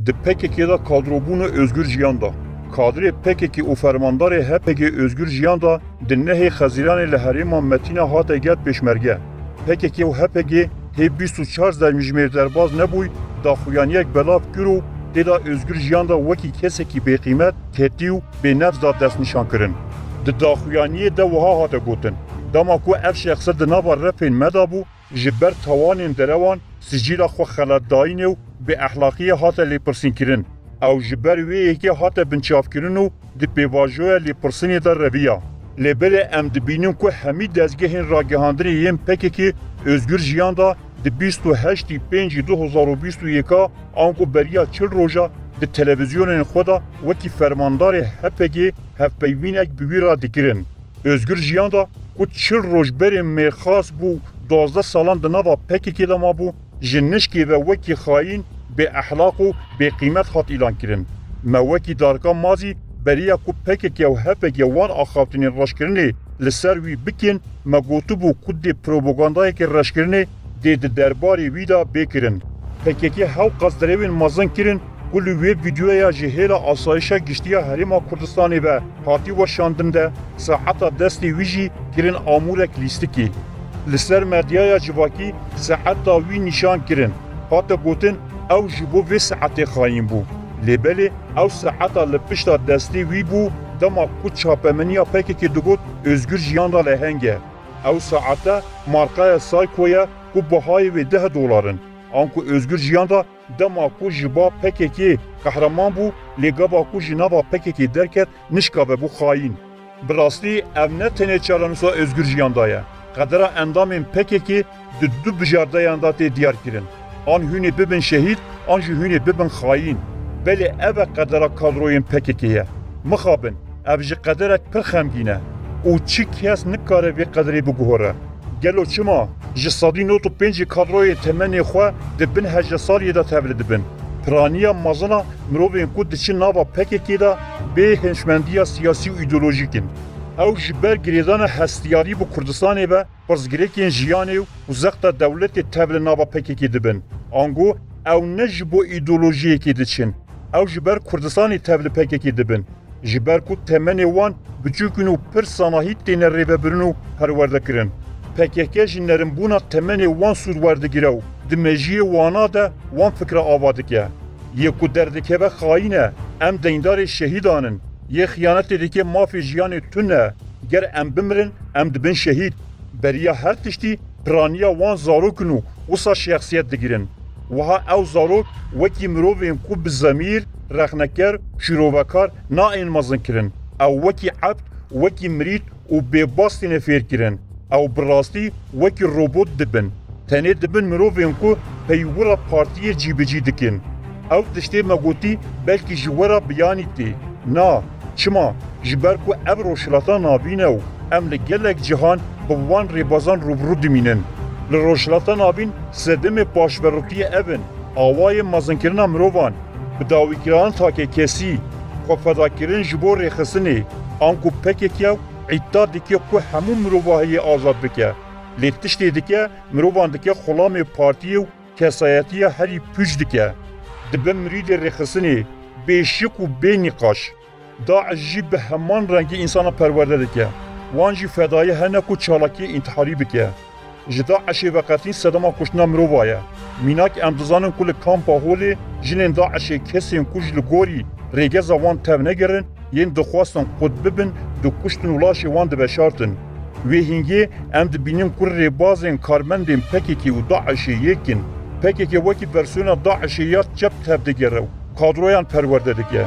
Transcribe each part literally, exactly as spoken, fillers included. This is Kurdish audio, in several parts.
Di P K K de kadrobûn û Özgür Jiyan de. Kadrê P K K û fermandarê H P G Özgür Jiyan de di nehê Xezîranê li herêma Metîna hate gert pêşmerge. P K K û H P G hê bîst û çar demjimêr derbaz nebûy, daxuyaniyek belav kir û tê de Özgür Jiyan de wekî kesekî bêqîmet, ketî û bênefs da destnîşankirin. Di daxuyaniyê de wiha hate gotin, dema ku ev şexse di nava refên me de bû, ji ber tawanên derewan sicîla xwe xeletdayînê û bêexlaqiyê hate lêpirsînkirin. Ew ji ber wê yekê hate binçavkirin û di pêvajoya lêpirsinê de reviya. Lê belê em dibînin ku hemî dezgehên ragihandinê yên P K K Özgür Jiyan de di bîst û heştî pêncî du hezar û bîst û yeka anku beriya çil roja di televîzyonên xwe de wekî fermandarê H P G hevpeyvînek bi wî re dikirin. Özgür Jiyan da ku çil roj berê mêrxas bû, duwazdeh salan di nava P K K de mabû, ji nişkê ve wekî xayîn, bêexlaq û bêqîmet hat îlankirin. Me wekî darika mazî beriya ku P K K û H P G wan axaftinên reşkirinê li ser wî bikin, me gotibû ku dê propagandayeke reşkirinê dê di derbarê wî de bê kirin. P K K hewqas derewên mezin kirin ku li wê vîdeoya ji hêla asayişa giştî ya Herêma Kurdistanê ve hatî weşandin de saeta destê wî jî kirin amûrek lîstikî. Li ser medyaya civakî saeta wî nîşan kirin. Hate gotin ew ji bo vê saetê xayîn bû. Lê belê ew saeta li pişta destê wî bû dema ku çapemeniya P K K digot Özgür Jiyan da leheng e. Ew saete markaya Seiko ye ku bihayê wê deh dolar in. Anku Özgür Jiyan da dema ku ji ba P K K qehreman bû, lê gava ku ji nava P K K derket, nişka vebû xayîn. Bi rastî ev ne tenê çarenûsa Özgür Jiyan da ye. Qedera endamên P K K di du bijardeyan de tê diyar kirin. An hûnê bibin şehîd, an jî hûnê bibin xayîn. Belê ev e qedera kadroyên P K K ye. Mixabin, ev jî qederek pir xemgîn e û çi kes nikare vê qederê biguhore. Gelo çima? Ji sedî nod û pêncî kadroyê temenê xwe di bin hejde saliyê de tevli dibin. Piraniya mezin a mirovên ku diçin nava P K K de bê hişmendiya siyasî û îdeolojîk in. Ew ji ber girêdana hestiyarî bi Kurdistanê ve pirsgirêkên jiyanê û zexta dewletê tevli nava P K K dibin. Ango ew ne ji bo îdeolojiyekê diçin, ew ji ber Kurdistanê tevli P K K dibin. Ji ber ku temenê wan biçûk in û pir sanahî têne rêvebirin û perwerdekirin. P K K ji nerimbûna temenê wan sûd werdigire û di mejiyê wana de wan fikra ava dike. Yê ku derdikeve xayîn e, em deyndarê şehîdan in. Yê xiyanetê dike mafê jiyanê tune. Ger em bimirin, em dibin şehîd. Beriya her tiştî piraniya wan zarok in û wisa şexsiyet digirin. Wiha ew zarok wekî mirovên ku bi zemîr, rexneker, şîrovekar nayên mezinkirin. Ew wekî ebd, wekî mirîd û bêbas têne fêrkirin. Ew bi rastî wekî robot dibin. Tenê dibin mirovên ku peywira partiyê cîbicî dikin. Ew tiştê me gotî belkî ji we re biyanî tê. Na, çima? Ji ber ku ev Rojhilata Navîn e û em li gelek cihan bi wan rêbazan rûbirû dimînin. Li Rojhilata Navîn sedemê paşverokiyê ev in, awayê mezinkirina mirovan, bidawîkirina takekesî, xwefedakirin ji bo rêxistinê, anku P K K ew îdîa dike ku hemû mirovahiyê azad bike. Lê tiştê dike, mirovan dike xulamê partiyê û kesayetiya herî pûç dike. Dibe mirîdê rêxistinê, bê şik û bê nîqaş. DAIŞ jî bi heman rengî însana perwerde dike. Wan jî fedayî hene ku çalakiyê întiharî bike. Ji DAIŞê veqetîn sedema kuştina mirova ye. Mînak em dizanin ku li kampa Holê jinên DAIŞê kesên ku ji li gorî rêgeza wan tevnegerin, yên dixwestin qut bibin, dikuştin û laşê wan diveşartin. Wê hîngê em dibînin ku rêbazên karmendên P K K û DAIŞê yek in. P K K wekî versiyona DAIŞê ya çep tevdigere û kadroyan perwerde dike.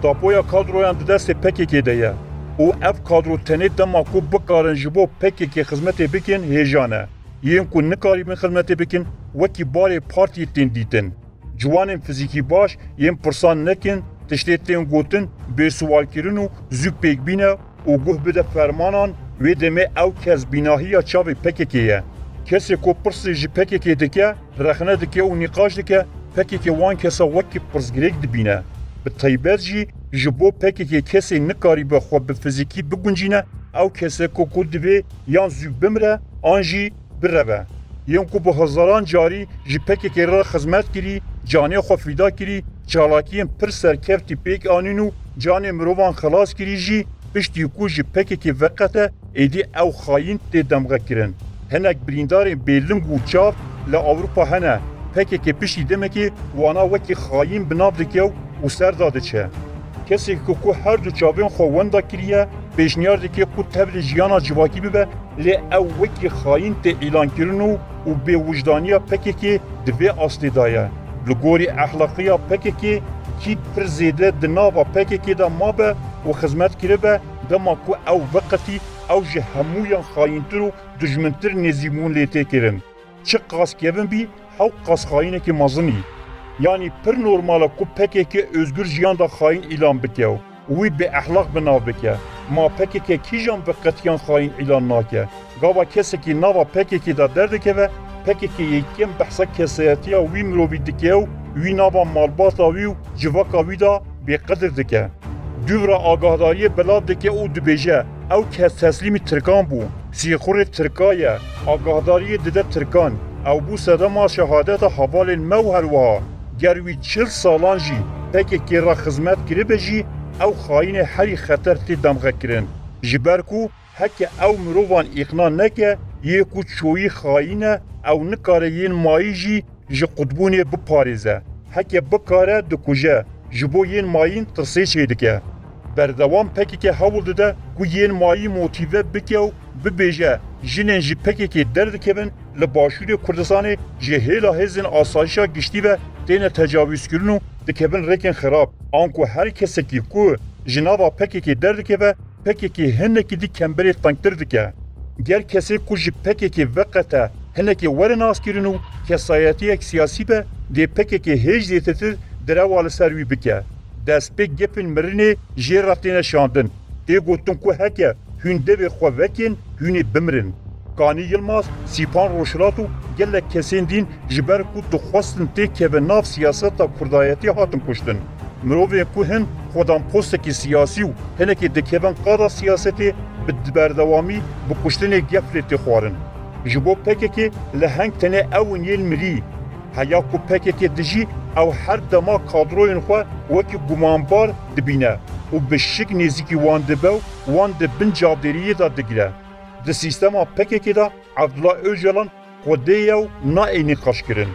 Tapoya kadroyan di destê P K K de ye û ev kadro tenê dema ku bikarin ji bo P K K xizmetê bikin hêja ne. Yên ku nikarîbin xizmetê bikin, wekî barê partiyê tên dîtin. Ciwanên fizîkî baş yên pirsan nekin, tiştê tên gotin, bêsiwalkirin û zû pêk bîne û guh bide fermanan, wê demê ew kes bînahiya çavê P K K ye. Kesê ku pirsê ji P K K dike, rexne dike û nîqaş dike, P K K wan kesa wekî pirsgirêk dibîne. Bi taybet jî ji bo P K K kesê nikaribe xwe bi fizîkî biguncîne, ew kesê ku, ku divê yan zû bimire an jî bireve. Yên ku bi hezaran carî ji P K K re xizmet kirî, canê xwe fîda kirî, çalakiyên pir serkeftî pêk anîn û canê mirovan xilas kirî jî piştî ku ji P K K veqete, êdî ew xayîn tê demxekirin. Hinek birîndarên bêling û çav li Ewropa hene, P K K piştî demekê wana wekî xayîn bi nav dike û ser da diçe. Kesê ku, ku her du çavên xwe wenda kiriye, pêşniyar dike ku tevlî jiyana civakî bibe, lê ew wekî xayîn tê îlankirin û, û bêwijdaniya P K K di vê astê de ye. Li gorî ehlaqiya P K K, kî pir zêde di nava P K K de mabe û xizmet kiribe, dema ku ew veqetî, ew ji hemûyan xayîntir û dijmintir nêzîkbûn lê tê kirin. Çiqas kevin bî, hewqas xayînekî mezin î. Yanî pir normal e ku P K K Ozgur Jiyan da xayîn îlan bike û wî bêehlaq bi nav bike. Ma P K K kîjan veqetiyan xayîn îlan nake? Gava kesekî nava P K K de derdikeve, P K K yê kêm behsa kesayetiya wî mirovî dike û wî nava malbata wî û civaka wî de bêqedir dike. Dûv re agahdariyê belav dike û dibêje, ew kes teslîmî tirkan bû, sîxurê tirka ye, agahdariyê dide tirkan, ew bû sedema şehadeta hevalên me û herwiha ger wî çil salan jî P K K re xizmet kiribe jî, ew xayînê herî xeter tê demxekirin. Ji ber ku heke ew mirovan îqna neke, yê ku çoyî xayîn e, ew nikare yên mayî jî ji qutbûnê biparêze. Heke bikare dikuje, ji bo yên mayîn tirsê çêdike. Berdewam P K K hewl dide ku yên mayî motîve bike û bibêje, jinên ji P K K derdikevin li Başûrê Kurdistanê ji hêla hêzên asayişa giştî ve têne tecawizkirin û dikevin rêkên xirab. Anku her kesekî ku ji nava P K K derdikeve, P K K hinekî dî kemberê tengtir dike. Ger kesê ku ji P K K veqete hinekê were naskirin û kesayetiyek siyasî be, dê P K K hêj zêdetir derewa li ser wî bike. Destpê gefên mirinê jê re têne şandin. Tê gotin ku heke hûn devê xwe vekên, hûn ê bimirin. Kanî Yilmaz, Sîpan Rojhilat û gelek kesên dîn ji ber ku dixwestin têkevin nav siyaseta kurdayetê hatin kuştin. Mirovên ku hin xwedan postekî siyasî û hinekî dikevin qada siyasetê bi berdewamî bi kuştinê geflê tê xwarin. Ji bo P K K leheng tenê ew in yên mirî. Heya ku P K K dijî, ew her dema kadroyên xwe wekî gumanbar dibîne û bi şik nêzîkî wan dibe û wan di bin çavdêriyê de digire. Di sîstema P K K de Abdullah Ocalan xwedê ye û nayê nîqaşkirin.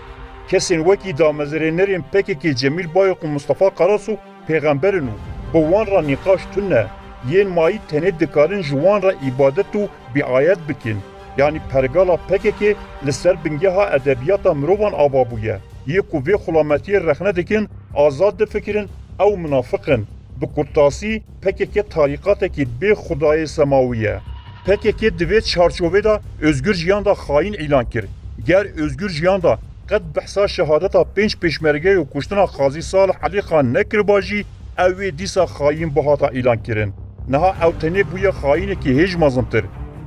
Kesên wekî damezrênerên P K K Cemîl Bayok û Mustafa Karasu pêxember in û bi wan re nîqaş tune. Yên mayî tenê dikarin ji wan re îbadet û bîayet bikin. Yanî pergala P K K li ser bingeha edebiyata mirovan ava bûye. Yê ku vê xulametiyê rexne dikin, azad difikirin, ew minafiq in. Bi kurtasî, P K K tarîqatekî bê xudayê semawî ye. P K K di vê çarçovê de Ozgur Jiyan da xayîn îlan kir. Ger Ozgur Jiyan da qet behsa şehadeta pênc pêşmerge û kuştina Qazî Salih Elî Xan nekiriba jî, ew ê dîsa xayîn bihata îlankirin. Niha ew tenê bûye xayînekî hêj mezintir.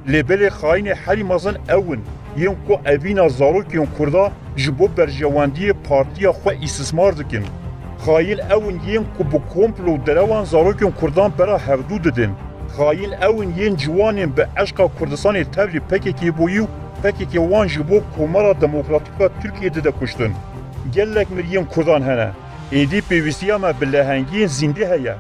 Lê belê xayînê herî mezin ew in, yên ku evîna zarokên Kurda ji bo berjewendiyê partiya xwe îstismar dikin. Xayîn ew in yên ku bi komplo û derewan zarokên Kurdan bera hevdû didin. Xayîn ew in yên ciwanên bi eşqa Kurdistanê tevlî P K K bûyî û P K K wan ji bo Komara Demokratîk a Tirkiyê dide kuştin. Gelek miriyên Kurdan hene. Êdî pêwîstiya me bi lehengiyên zîndî heye.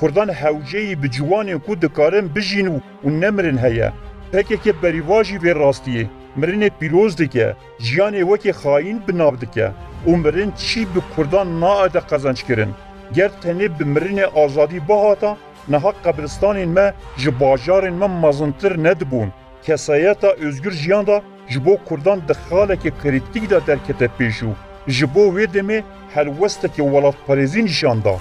Kurdan hewceyî bi ciwanên ku dikarin bijîn û, û nemirin heye. P K K berî va jî vê rastiyê mirinê pîroz dike, jiyanê wekî xayîn bi nav dike û mirin çî bi Kurdan naede qezenc kirin. Ger tenê bi mirinê azadî bihata, niha qebristanên me ji bajarên me mezintir nedibûn. Kesayeta Ozgur Jiyan da ji bo Kurdan di xaleke krîtîk de derkete pêş û ji bo wê demê helwestekê welatparêzî nîşan da.